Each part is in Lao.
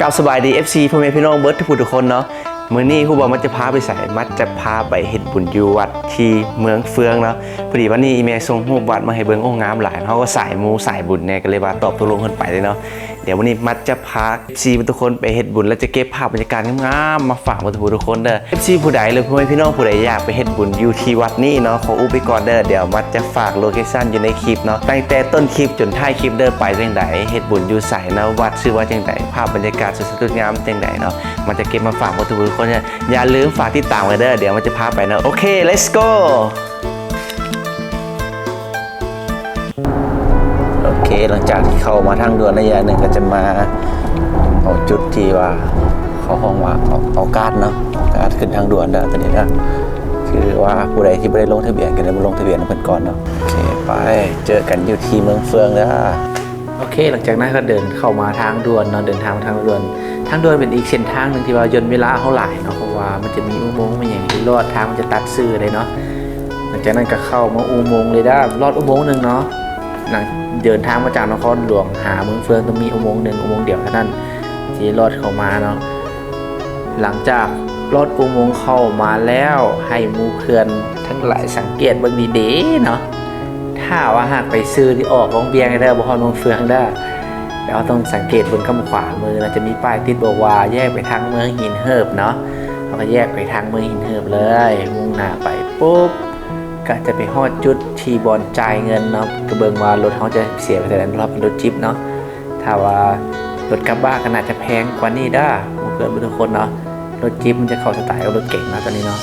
ກາບສະບາຍດີ ເອັຟຊີ ພໍ່ແມ່ພີ່ນ້ອງເບິດທຸກຜູ້ທຸກຄົນເນາະ. ມື້ນີ້ຮູ້ບໍ່ມັດຈະພາໄປໃສ? ມັດຈະພາໄປເຮັດບຸນຢູ່ວັດທີ່ເມືອງເຟືອງເນາະ. ພໍດີວັນນີ້ອີ່ແມ່ສົ່ງຮູບວັດມາໃຫ້ເບິ່ງ ໂອ້ ງາມຫຼາຍ. ເຮົາກໍສາຍມູສາຍບຸນແດ່ ກໍເລີຍວ່າຕອບຕົກລົງເພິ່ນໄປເລີຍເນາະ. ດຽວມື້ນີ້ມັດຈະພາ ເອັຟຊີ ເບິດທຸກຄົນໄປເຮັດບຸນ ແລ້ວຈະເກັບພາບບັນຍາກາດງາມໆມາຝາກເບິດທຸກຜູ້ທຸກຄົນເດີ. ເອັຟຊີ ຜູ້ໃດ ຫຼື ພໍ່ແມ່ພີ່ນ້ອງຜູ້ໃດຢາກໄປເຮັດບຸນຢູ່ທີ່ວັດນີ້ເນາະ ຂໍອຸບໄວ້ກ່ອນເດີ. ດຽວມັດຈະຝາກໂລເຄຊັນຢູ່ໃນຄລິບເນາະ ຕັ້ງແຕ່ຕົ້ນຄລິບຈົນທ້າຍຄລິບເດີ. ໄປຈັ່ງໃດ? ເຮັດບຸນຢູ່ໃສ? ນະ ວັດຊື່ວ່າຈັ່ງໃດ? ພາບບັນຍາກາດສວຍສົດງົດງາມຈັ່ງໃດເນາະ? ມັດຈະເກັບມາຝາກເບິດທຸກຜູ້ທຸກຄົນ. ຢ່າລືມຝາກຕິດຕາມກັນເດີ. ດຽວມັດຈະພາໄປເນາະ. ໂອເຄ ເລັດໂກ. ໂອເຄ ຫຼັງຈາກທີ່ເຂົ້າມາທາງດ່ວນໄລຍະໜຶ່ງ ກໍຈະມາເອົາຈຸດທີ່ວ່າເຂົາຮ້ອງວ່າເອົາ ເອົາກາດເນາະ ເອົາກາດຂຶ້ນທາງດ່ວນເດີ. ຕອນນີ້ເດີ ຄືວ່າຜູ້ໃດທີ່ບໍ່ໄດ້ລົງທະບຽນ ກໍໄດ້ມາລົງທະບຽນນຳເພິ່ນກ່ອນເນາະ. ໂອເຄ ໄປເຈີກັນຢູ່ທີ່ເມືອງເຟືອງເດີ. ໂອເຄ ຫຼັງຈາກນັ້ນກໍເດີນເຂົ້າມາທາງດ່ວນເນາະ ເດີນທາງມາທາງດ່ວນ. ທາງດ່ວນເປັນອີກເສັ້ນທາງໜຶ່ງທີ່ວ່າຢ່ອນເວລາເຮົາຫຼາຍເນາະ ເພາະວ່າມັນຈະມີອຸໂມງ ມີຫຍັງຢູ່ລອດທາງ ມັນຈະຕັດຊື່ເລີຍເນາະ. ຫຼັງຈາກນັ້ນກໍເຂົ້າມາອຸໂມງເລີຍເດີ. ລອດອຸໂມງໜຶ່ງເນາະ ເດີນທາງມາຈາກນະຄອນຫຼວງຫາເມືອງເຟືອງ ຕ້ອງມີອຸໂມງໜຶ່ງ ອຸໂມງດຽວເທົ່ານັ້ນ ທີ່ລອດເຂົ້າມາເນາະ. ຫຼັງຈາກລອດອຸໂມງເຂົ້າມາແລ້ວ ໃຫ້ໝູ່ເພື່ອນທັງຫຼາຍສັງເກດເບິ່ງດີໆເນາະ. ຖ້າວ່າຫາກໄປຊື່ທີ່ອອກວັງວຽງເດີ ບໍ່ຮອດເມືອງເຟືອງເດີ ແຕ່ເຮົາຕ້ອງສັງເກດເບິ່ງຂ້າງຂວາມືເນາະ ຈະມີປ້າຍຕິດບອກວ່າແຍກໄປທາງເມືອງຫີນເຫີບເນາະ. ເຮົາກໍແຍກໄປທາງເມືອງຫີນເຫີບເລີຍ ມຸ່ງໜ້າໄປປຸບ ກໍຈະໄປຮອດຈຸດທີ່ບ່ອນຈ່າຍເງິນເນາະ. ກໍເບິ່ງວ່າລົດເຮົາຈະເສຍໄປເທົ່າໃດ ເພາະເປັນລົດຈິບເນາະ. ຖ້າວ່າລົດກະບະກໍໜ້າຈະແພງກວ່ານີ້ເດີ ໝູ່ເພື່ອນເບິດທຸກຄົນເນາະ. ລົດຈິບມັນຈະເຂົ້າສະໄຕກັບລົດເກັງເນາະ ຕອນນີ້ເນາະ.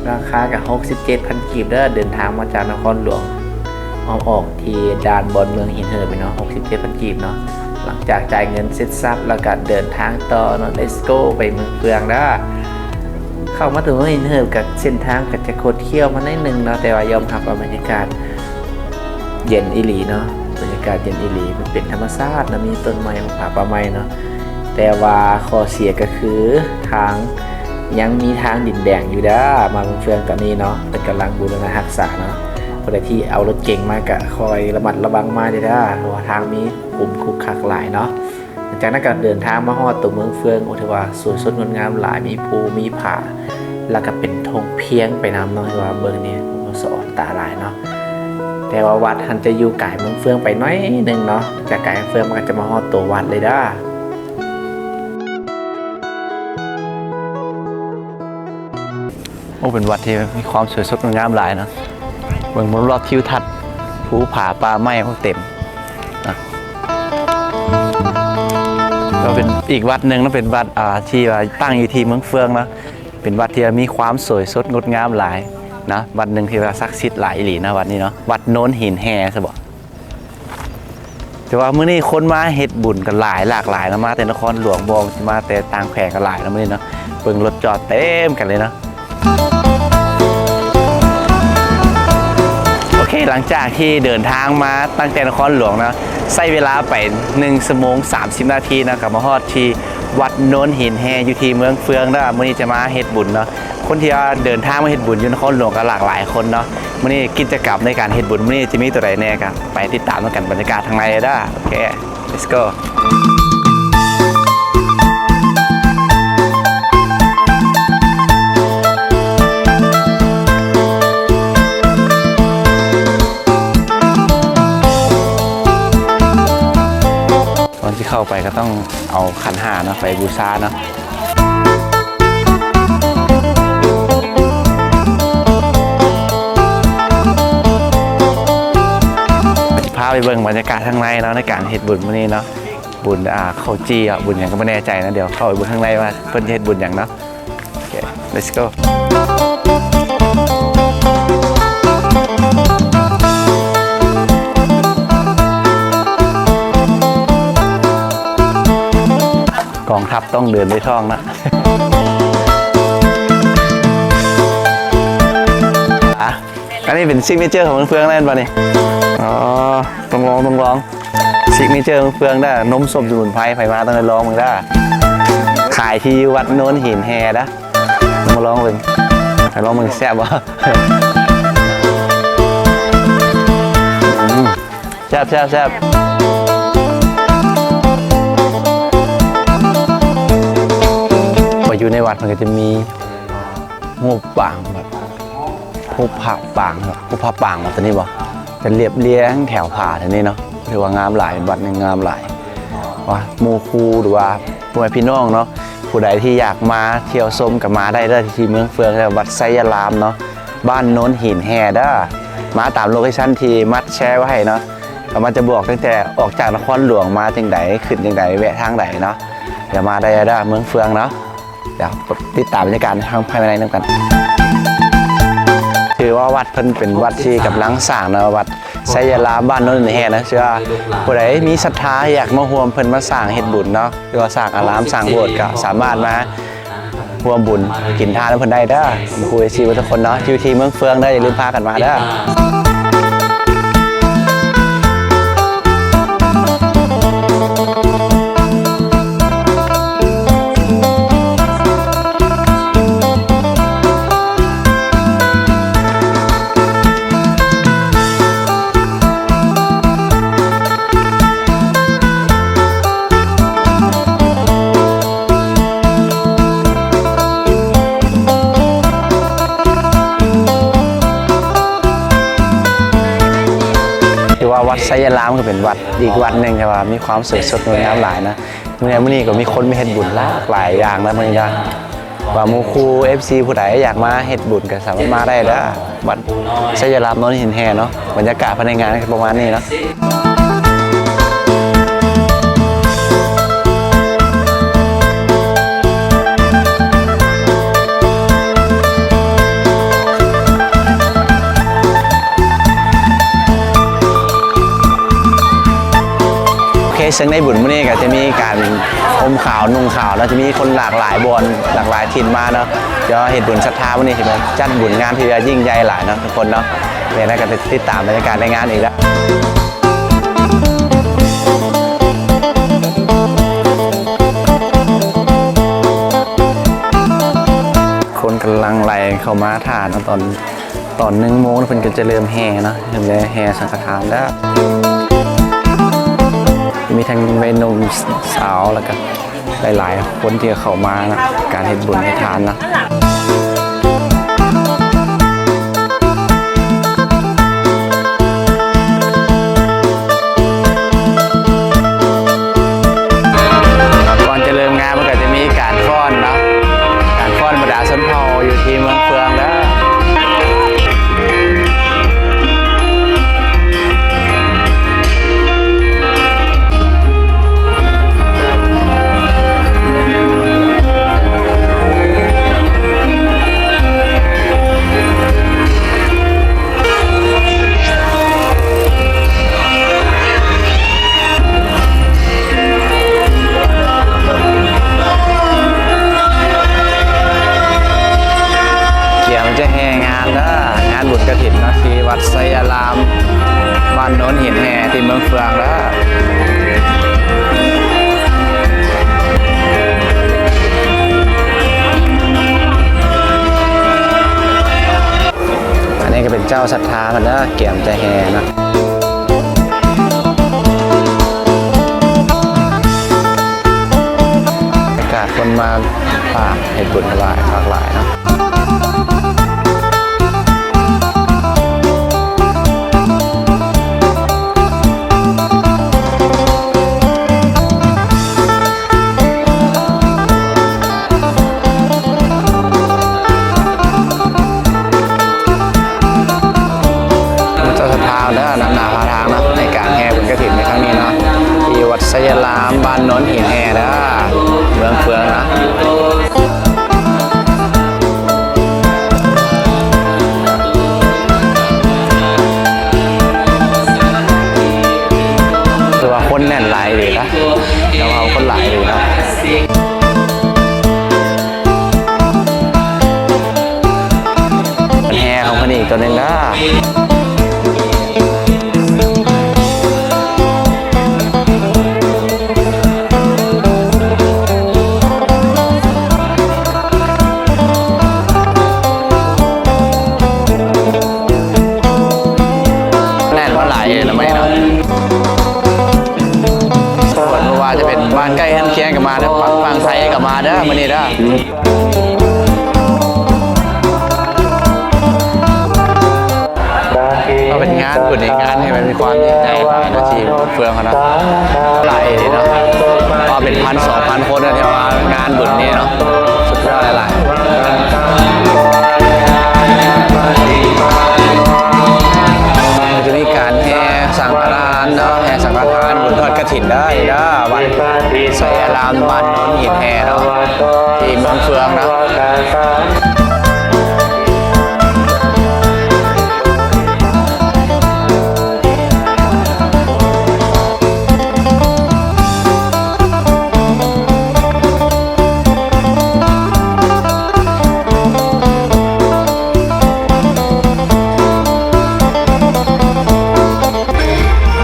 ລາຄາກໍຫົກສິບເຈັດພັນກີບເດີ. ເດີນທາງມາຈາກນະຄອນຫຼວງ ເອົາອອກທີ່ດ່ານບ່ອນເມືອງຫີນເຫີບເນາະ ຫົກສິບເຈັດພັນກີບເນາະ. ຫຼັງຈາກຈ່າຍເງິນເສັດສັບແລ້ວກໍເດີນທາງຕໍ່ເນາະ ເລັດໂກ ໄປເມືອງເຟືອງເດີ. ເຂົ້າມາເຖິງເມືອງຫີນເຫີບ ກໍເສັ້ນທາງກໍຈະຄົດຄ້ຽວມາໜ້ອຍໜຶ່ງເນາະ ແຕ່ວ່າຍອມຮັບວ່າບັນຍາກາດ ເຢັນອີ່ຫຼີເນາະ ບັນຍາກາດເຢັນອີ່ຫຼີ ມັນເປັນທຳມະຊາດເນາະ ມີຕົ້ນໄມ້ ປ່າ ປ່າໄມ້ເນາະ. ແຕ່ວ່າຂໍ້ເສຍກໍຄືທາງ ຍັງມີທາງດິນແດງຢູ່ເດີ ມາເມືອງເຟືອງຕອນນີ້ເນາະ ເພິ່ນກຳລັງບູລະນະຮັກສາເນາະ. ຜູ້ໃດທີ່ເອົາລົດເກັງມາກໍຄອຍລະມັດລະວັງມາເດີ ເພາະວ່າທາງມີຂຸມຂຸກຂັກຫຼາຍເນາະ. ຫຼັງຈາກນັ້ນກໍເດີນທາງມາຮອດຕົວເມືອງເຟືອງ ໂອ້ ຖືວ່າສວຍສົດງົດງາມຫຼາຍ ມີພູມີຜາ ແລ້ວກໍເປັນທົ່ງພຽງໄປນຳເນາະ. ຖືວ່າເບິ່ງນີ້ ສະອອນຕາຫຼາຍເນາະ. ແຕ່ວ່າວັດຫັ້ນຈະຢູ່ກາຍເມືອງເຟືອງໄປໜ້ອຍໜຶ່ງເນາະ ຈາກກາຍເມືອງເຟືອງມັນກໍຈະມາຮອດຕົວວັດເລີຍເດີ. ໂອ້ ເປັນວັດທີ່ມີຄວາມສວຍສົດງົດງາມຫຼາຍເນາະ. ເບິ່ງລອບໆ ທິວທັດ ພູຜາ ປ່າໄມ້ ໂອ້ ເຕັມນະ. ກໍເປັນອີກວັດໜຶ່ງເນາະ ເປັນວັດ ອ່າ ທີ່ວ່າຕັ້ງຢູ່ທີ່ເມືອງເຟືອງເນາະ. ເປັນວັດທີ່ວ່າມີຄວາມສວຍສົດງົດງາມຫຼາຍນະ ວັດໜຶ່ງທີ່ວ່າສັກສິດຫຼາຍອີ່ຫຼີນະ ວັດນີ້ເນາະ ວັດໂນນຫີນແຮ່ ຊະບໍ. ແຕ່ວ່າມື້ນີ້ຄົນມາເຮັດບຸນກໍຫຼາຍ ຫຼາກຫຼາຍເນາະ ມາແຕ່ນະຄອນຫຼວງບໍ ຊິມາແຕ່ຕ່າງແຂວງກໍຫຼາຍເນາະມື້ນີ້ເນາະ. ເບິ່ງລົດຈອດເຕັມກັນເລີຍເນາະ. ໂອເຄ ຫຼັງຈາກທີ່ເດີນທາງມາຕັ້ງແຕ່ນະຄອນຫຼວງເນາະ ໃຊ້ເວລາໄປໜຶ່ງຊົ່ວໂມງສາມສິບນາທີເນາະ ກໍມາຮອດທີ່ວັດໂນນຫີນແຮ່ ຢູ່ທີ່ເມືອງເຟືອງເນາະ. ມື້ນີ້ຈະມາເຮັດບຸນເນາະ. ຄົນທີ່ວ່າເດີນທາງມາເຮັດບຸນຢູ່ນະຄອນຫຼວງກໍຫຼາກຫຼາຍຄົນເນາະ. ມື້ນີ້ກິດຈະກຳໃນການເຮັດບຸນມື້ນີ້ຈະມີຕົວໃດແດ່ ກໍໄປຕິດຕາມນຳກັນ ບັນຍາກາດທາງໃນເດີ. ໂອເຄ ເລັດໂກ. ກ່ອນຊິເຂົ້າໄປກໍຕ້ອງເອົາຂັນຫ້າເນາະ ໄປບູຊາເນາະ. ຊິພາໄປເບິ່ງບັນຍາກາດທາງໃນເນາະ ໃນການເຮັດບຸນມື້ນີ້ເນາະ. ບຸນ ອ່າ ເຂົ້າຈີ່ ບຸນຫຍັງກໍບໍ່ແນ່ໃຈນະ. ດຽວເຂົ້າໄປເບິ່ງທາງໃນວ່າເພິ່ນເຮັດບຸນຫຍັງເນາະ. ເຄ ເລັດໂກ. ກອງທັບຕ້ອງເດີນດ້ວຍທ້ອງນະ. ອ່ະ ອັນນີ້ເປັນຊິກເນເຈີຂອງເມືອງເຟືອງແມ່ນບໍ່ນີ້? ອໍ ຕ້ອງລອງ ຕ້ອງລອງ. ຊິກເນເຈີເມືອງເຟືອງເດີ ນົມສົ້ມສະໝຸນໄພ ໃຜມາຕ້ອງໄດ້ລອງເບິ່ງເດີ. ຂາຍທີ່ວັດໂນນຫີນແຮ່ເດີ. ມາລອງເບິ່ງ ລອງເບິ່ງແຊບບໍ່? ອືມ ແຊບ ແຊບ ແຊບ. ຢູ່ໃນວັດມັນກໍຈະມີຮູບປາງແບບ ຮູບພະປາງເນາະ ຮູບພະປາງວ່າຕົວນີ້ບໍ່ ຈະລຽບລຽງແຖວຜາແຖວນີ້ເນາະ ຖືວ່າງາມຫຼາຍ ວັດນີ້ງາມຫຼາຍ. ວ່າໝູ່ຄູ່ ຫຼືວ່າພໍ່ແມ່ພີ່ນ້ອງເນາະ ຜູ້ໃດທີ່ຢາກມາທ່ຽວຊົມກໍມາໄດ້ເດີ ທີ່ເມືອງເຟືອງ ແລະ ວັດໄຊຍະລາມເນາະ ບ້ານໂນນຫີນແຮ່ເດີ. ມາຕາມໂລເຄຊັນທີ່ມັດແຊໄວ້ໃຫ້ເນາະ ກໍມັນຈະບອກຕັ້ງແຕ່ອອກຈາກນະຄອນຫຼວງມາຈັ່ງໃດ ຂຶ້ນຈັ່ງໃດ ແວະທາງໃດເນາະ. ດຽວມາໄດ້ເດີ ເມືອງເຟືອງເນາະ. ດຽວຕິດຕາມບັນຍາກາດທາງພາຍໃນນຳກັນ. ຖືວ່າວັດເພິ່ນເປັນວັດທີ່ກຳລັງສ້າງເນາະ ວັດໄຊຍະລາມ ບ້ານໂນນຫີນແຮ່ນະ. ເຊື່ອວ່າຜູ້ໃດມີສັດທາ ຢາກມາຮ່ວມເພິ່ນມາສ້າງເຮັດບຸນເນາະ ຫຼືວ່າສ້າງອາລາມ ສ້າງໂບດ ກໍສາມາດມາຮ່ວມບຸນກິນທານນຳເພິ່ນໄດ້ເດີ ໝູ່ຄູ່ເອັຟຊີເບິດທຸກຄົນເນາະ. ຢູ່ທີ່ເມືອງເຟືອງເດີ ຢ່າລືມພາກັນມາເດີ. ຖືວ່າວັດໄຊຍະລາມກໍເປັນວັດອີກວັດໜຶ່ງທີ່ວ່າມີຄວາມສວຍສົດງົດງາມຫຼາຍນະ. ມື້ນີ້ ມື້ນີ້ກໍມີຄົນມາເຮັດບຸນຫຼາກຫຼາຍຢ່າງນະ ມື້ນີ້ນະ. ວ່າໝູ່ຄູ່ເອັຟຊີຜູ້ໃດຢາກມາເຮັດບຸນກໍສາມາດມາໄດ້ເດີ ວັດໄຊຍະລາມໂນນຫີນແຮ່ເນາະ. ບັນຍາກາດພາຍໃນງານກໍປະມານນີ້ເນາະ. ໂອເຄ ເຊິ່ງໃນບຸນມື້ນີ້ກໍຈະມີການຫົ່ມຂາວນຸ່ງຂາວເນາະ ຈະມີຄົນຫຼາກຫຼາຍບ່ອນ ຫຼາກຫຼາຍຖິ່ນມາເນາະ. ເຈົ້າເຮັດບຸນສັດທາມື້ນີ້ ຖືວ່າຈັດບຸນງານທີ່ວ່າຍິ່ງໃຫຍ່ຫຼາຍເນາະ ທຸກຄົນເນາະ. ແລ້ວກໍຕິດຕາມບັນຍາກາດໃນງານອີກລະ. ຄົນກຳລັງໄຫຼເຂົ້າມາຖ້າເນາະ ຕອນ ຕອນໜຶ່ງໂມງເພິ່ນກໍຈະເລີ່ມແຫ່ເນາະ ເລີ່ມແຫ່ສັງຄະທານແລ້ວ. ມີທັງໄວໜຸ່ມສາວ ແລ້ວກໍຫຼາຍໆຄົນທີ່ເຂົ້າມາເນາະ ການເຮັດບຸນເຮັດທານເນາະ. ກ່ອນຈະເລີ່ມງານ ມັນກໍຈະມີການຟ້ອນເນາະ ການຟ້ອນບັນດາຊົນເຜົ່າຢູ່ທີ່ເມືອງເຟືອງເດີ. ກຽມຈະແຫ່ງານເດີ ງານບຸນກະຖິນເນາະ ທີ່ວັດໄຊຍະລາມ ບ້ານໂນນຫີນແຮ່ ທີ່ເມືອງເຟືອງເດີ. ອັນນີ້ກໍເປັນເຈົ້າສັດທາເພິ່ນເດີ ກຽມຈະແຫ່ເນາະ. ອາກາດຄົນມາ ອ່າ ເຮັດບຸນຫຼາຍ ຫຼາກຫຼາຍເນາະ. ເຈົ້າສັດທາເດີ ນຳໜ້າພາທາງເນາະ ໃນການແຫ່ບຸນກະຖິນໃນຄັ້ງນີ້ເນາະ ທີ່ວັດໄຊຍະລາມ ບ້ານໂນນຫີນແຮ່ເດີ ເມືອງເຟືອງເນາະ. ຖືວ່າຄົນແໜ້ນຫຼາຍອີ່ຫຼີນະ ແລ້ວເຮົາຄົນຫຼາຍອີ່ຫຼີນະ. ແຫ່ຂອງເພິ່ນອີກຕົວໜຶ່ງເດີ. ແໜ້ນມາຫຼາຍເອີຍລະໄໝເນາະ. ເພິ່ນບໍ່ວ່າຈະເປັນໂມ ບ້ານໃກ້ເຮືອນຄຽງກໍມາເດີ, ຝັ່ງໄທກໍມາເດີ ມື້ນີ້ເດີ. ກໍເປັນງານບຸນອີກງານທີ່ມັນມີຄວາມຍິ່ງໃຫຍ່ຫຼາຍເນາະ ທີ່ເມືອງເຮົາເນາະ, ຫຼາຍເນາະ, ວ່າເປັນພັນສອງພັນຄົນນະ ທີ່ວ່າງານບຸນນີ້ເນາະ ສຸດຍອດຫຼາຍໆ. ກໍຈະມີການແຫ່ສັງຄະທານເນາະ, ແຫ່ສັງຄະທານບຸນທອດກະ ຖິນເດີ ເດີ ວັດໄຊຍາລາມ ບ້ານໂນນຫີນແຫ່ເນາະ ທີ່ເມືອງເຟືອງເນາະ.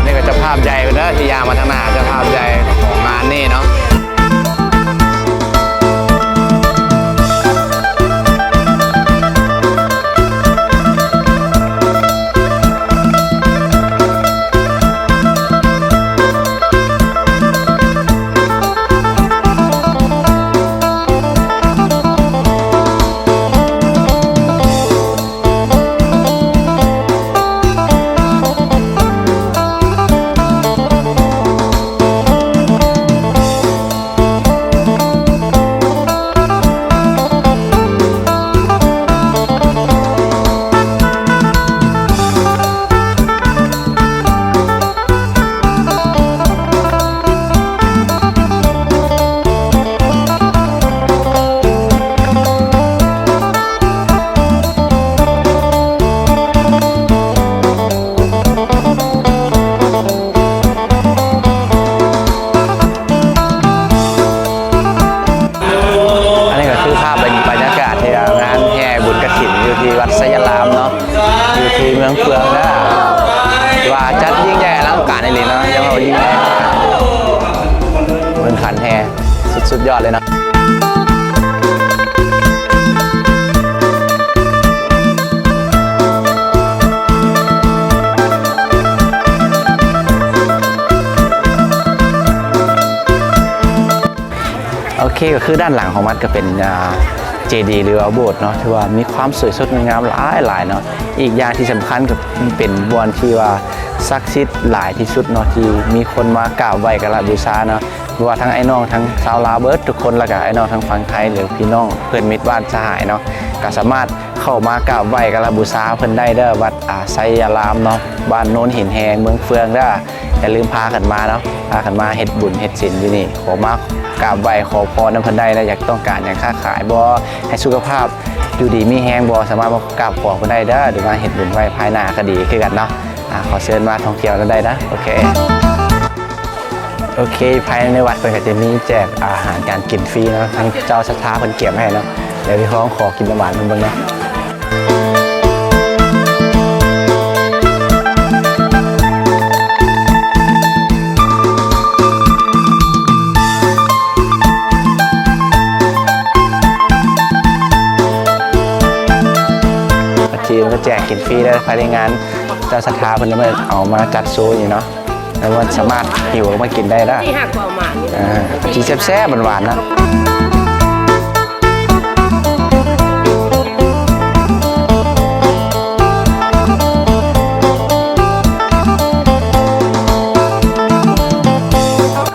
ນີ້ກໍເຈົ້າພາບໃຫຍ່ເພິ່ນເດີ ທີ່ຍ່າງມາທາງໜ້າ ເຈົ້າພາບໃຫຍ່ຂອງງານນີ້ເນາະ. ອັນນີ້ກໍຄືພາບບັນຍາກາດທີ່ວ່າງານແຫ່ບຸນກະຖິນຢູ່ທີ່ວັດໄຊຍາລາມເນາະ ຢູ່ທີ່ເມືອງເຟືອງເດີ ວ່າຈັດຍິ່ງໃຫຍ່ອະລັງການອີ່ຫຼີເນາະ, ຍັງວ່າຍິ່ງໃຫຍ່ອະລັງການ ເບິ່ງຂັນແຫ່ ສຸດ ສຸດຍອດເລີຍເນາະ. ໂອເຄ ກໍຄືດ້ານຫຼັງຂອງມັນກໍເປັນ ອ່າ ເຈດີ ຫຼືວ່າໂບດເນາະ ຖືວ່າມີຄວາມສວຍສົດງົດງາມຫຼາຍໆເນາະ. ອີກຢ່າງທີ່ສຳຄັນກໍເປັນບ່ອນທີ່ວ່າສັກສິດຫຼາຍທີ່ສຸດເນາະ ທີ່ມີຄົນມາກາບໄຫວ້ກາລະບູຊາເນາະ. ບໍ່ວ່າທັງອ້າຍນ້ອງທັງຊາວລາວເບິດທຸກຄົນ ແລ້ວກະອ້າຍນ້ອງທັງຝັ່ງໄທ ຫຼືພີ່ນ້ອງເພື່ອນມິດບ້ານສະຫາຍເນາະ ກະສາມາດເຂົ້າມາກາບໄຫວ້ກາລະບູຊາເພິ່ນໄດ້ເດີ ວັດ ອາ ໄຊຍາລາມເນາະ ບ້ານໂນນຫີນແຮ ເມືອງເຟືອງເດີ. ຢ່າລືມພາກັນມາເນາະ ພາກັນມາເຮັດບຸນເຮັດສິນຢູ່ນີ້ ຂໍມາກາບໄຫວ້ຂໍພອນນຳເພິ່ນໄດ້ເດີ. ຢາກຕ້ອງການຫຍັງຄ້າຂາຍບໍ່ ໃຫ້ສຸຂະພາບຢູ່ດີມີແຮງບໍ່ ສາມາດມາກາບຂໍເພິ່ນໄດ້ເດີ ຫຼືມາເຮັດບຸນໄວ້ພາຍໜ້າກໍດີຄືກັນເນາະ. ອາ ຂໍເຊີນມາທ່ອງທ່ຽວນຳໄດ້ນະ. ໂອເຄ ໂອເຄ ພາຍໃນວັດເພິ່ນກໍຈະມີແຈກອາຫານການກິນຟຣີເນາະ ທາງເຈົ້າສັດທາເພິ່ນກຽມໄວ້ໃຫ້ເນາະ. ດຽວໄປລອງຂໍກິນນ້ຳຫວານເພິ່ນເບິ່ງເນາະ. ໂອເຄ ເພິ່ນກໍແຈກກິນຟຣີເດີ ພາຍໃນງານ ເຈົ້າສັດທາເພິ່ນເອົາມາຈັດໂຊຢູ່ເນາະ ແລ້ວມັນສາມາດຫິ້ວອອກມາກິນໄດ້ເດີ. ອ່າ ຊິແຊບໆ ຫວານໆ ນະ.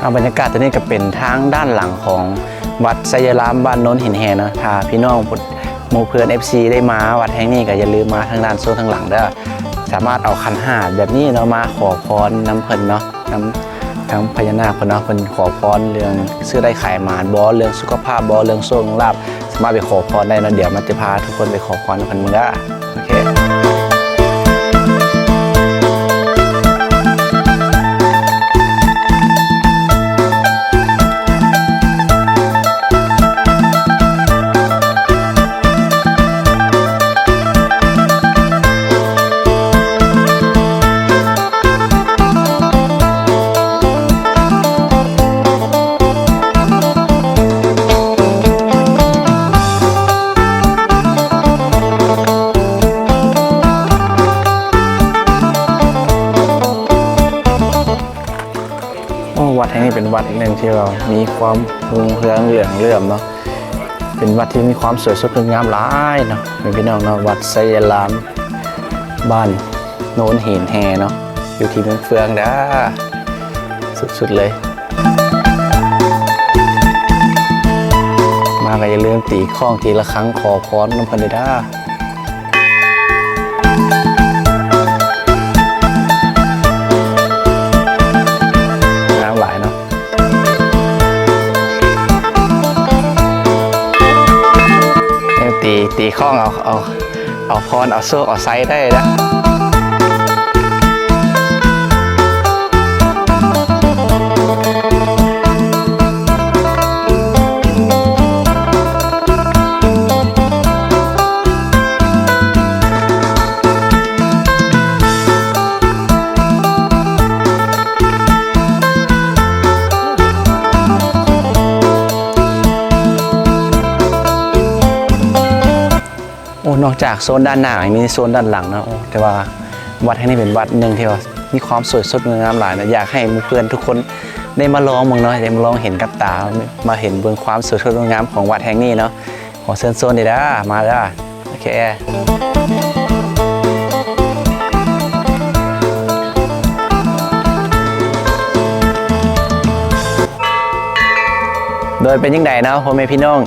ອ່າ ບັນຍາກາດຕົວນີ້ກໍເປັນທາງດ້ານຫຼັງຂອງວັດໄຊຍາລາມ ບ້ານໂນນຫີນແຮເນາະ. ຖ້າພີ່ນ້ອງ ໝູ່ເພື່ອນ ເອັຟຊີ ໄດ້ມາວັດແຫ່ງນີ້ ກໍຢ່າລືມມາທາງດ້ານໂຊນທາງຫຼັງເດີ. ສາມາດເອົາຂັນຫ້າແບບນີ້ເນາະ ມາຂໍພອນນຳເພິ່ນເນາະ ນຳທາງພະຍານາກເພິ່ນເນາະ. ເພິ່ນຂໍພອນເລື່ອງຊື້ໄດ້ຂາຍໝານບໍ ເລື່ອງສຸຂະພາບບໍ ເລື່ອງໂຊກເລື່ອງລາບ ສາມາດໄປຂໍພອນໄດ້ເນາະ. ດຽວມັນຈະພາທຸກຄົນໄປຂໍພອນນຳເພິ່ນເບິ່ງເດີ. ໂອເຄ. ວັດແຫ່ງນີ້ເປັນວັດໜຶ່ງທີ່ວ່າມີຄວາມຮຸ່ງເຮືອງເຫຼືອງເຫຼື້ອມເນາະ, ເປັນວັດທີ່ມີຄວາມສວຍສົດງົດງາມຫຼາຍເນາະ ພີ່ນ້ອງເນາະ, ວັດໄຊຍາລາມ ບ້ານໂນນຫີນແຮ່ເນາະ, ຢູ່ທີ່ເມືອງເຟືອງເດີ້ ສຸດໆເລີຍ. ມາກໍຢ່າລືມຕີຄ້ອງຕີລະຄັງຂໍພອນນຳເພິ່ນເດີ້. ງາມຫຼາຍເນາະ, ເອີ ຕີ ຕີຄ້ອງເອົາ ເອົາ ເອົາພອນ ເອົາໂຊກ ເອົາໄຊໄດ້ເດີ້. ໂອ້ ນອກຈາກໂຊນດ້ານໜ້າ ຍັງມີໂຊນດ້ານຫຼັງເນາະ. ໂອ້ ແຕ່ວ່າວັດແຫ່ງນີ້ເປັນວັດໜຶ່ງທີ່ວ່າມີຄວາມສວຍສົດງົດງາມຫຼາຍເນາະ, ຢາກໃຫ້ໝູ່ເພື່ອນທຸກຄົນໄດ້ມາລອງເບິ່ງເນາະ, ໄດ້ມາລອງເຫັນກັບຕາ, ມາເຫັນເບິ່ງຄວາມສວຍສົດງົດງາມຂອງວັດແຫ່ງນີ້ເນາະ. ຂໍເຊີນຊວນເດີ້ ມາເດີ້. ໂອເຄ ໂດຍເປັນຈັ່ງໃດເນາະ ພໍ່ແມ່ພີ່ນ້ອງ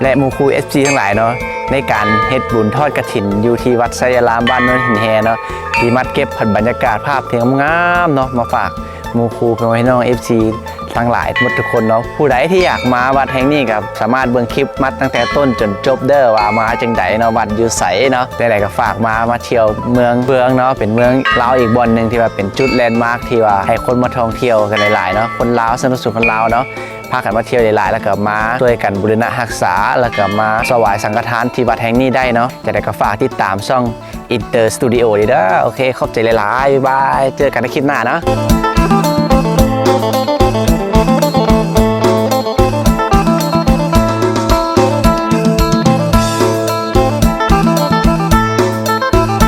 ແລະ ໝູ່ຄູ່ເອັຟຊີທັງຫຼາຍເນາະ, ໃນການເຮັດບຸນທອດກະຖິນຢູ່ທີ່ວັດໄຊຍາລາມ ບ້ານໂນນຫີນແຮ່ເນາະ, ທີ່ມາເກັບບັນຍາກາດພາບທີ່ງາມໆເນາະ ມາຝາກໝູ່ຄູ່ພໍ່ແມ່ພີ່ນ້ອງເອັຟຊີທັງຫຼາຍໝົດທຸກຄົນເນາະ. ຜູ້ໃດທີ່ຢາກມາວັດແຫ່ງນີ້ກໍສາມາດເບິ່ງຄລິບມາຕັ້ງແຕ່ຕົ້ນຈົນຈົບເດີ້ ວ່າມາຈັ່ງໃດເນາະ, ວັດຢູ່ໃສເນາະ. ຈັ່ງໃດກໍຝາກມາ ມາທ່ຽວເມືອງເຟືອງເນາະ, ເປັນເມືອງລາວອີກບ່ອນໜຶ່ງທີ່ວ່າເປັນຈຸດແລນມາກທີ່ວ່າໃຫ້ຄົນມາທ່ອງທ່ຽວກັນຫຼາຍໆເນາະ. ຄົນລາວ ສະໜັບສະໜູນຄົນລາວເນາະ ພາກັນມາທ່ຽວຫຼາຍໆ ແລ້ວກໍມາຊ່ວຍກັນບູລະນະຮັກສາ ແລ້ວກໍມາຖວາຍສັງຄະທານທີ່ວັດແຫ່ງນີ້ໄດ້ເນາະ. ຈັ່ງໃດກໍຝາກຕິດຕາມຊ່ອງ ອິນເຕີສະຕູດິໂອ ເດີ້. ໂອເຄ ຂອບໃຈຫຼາຍໆ ບາຍບາຍ ເຈີກັນໃນຄລິບໜ້າເນາະ.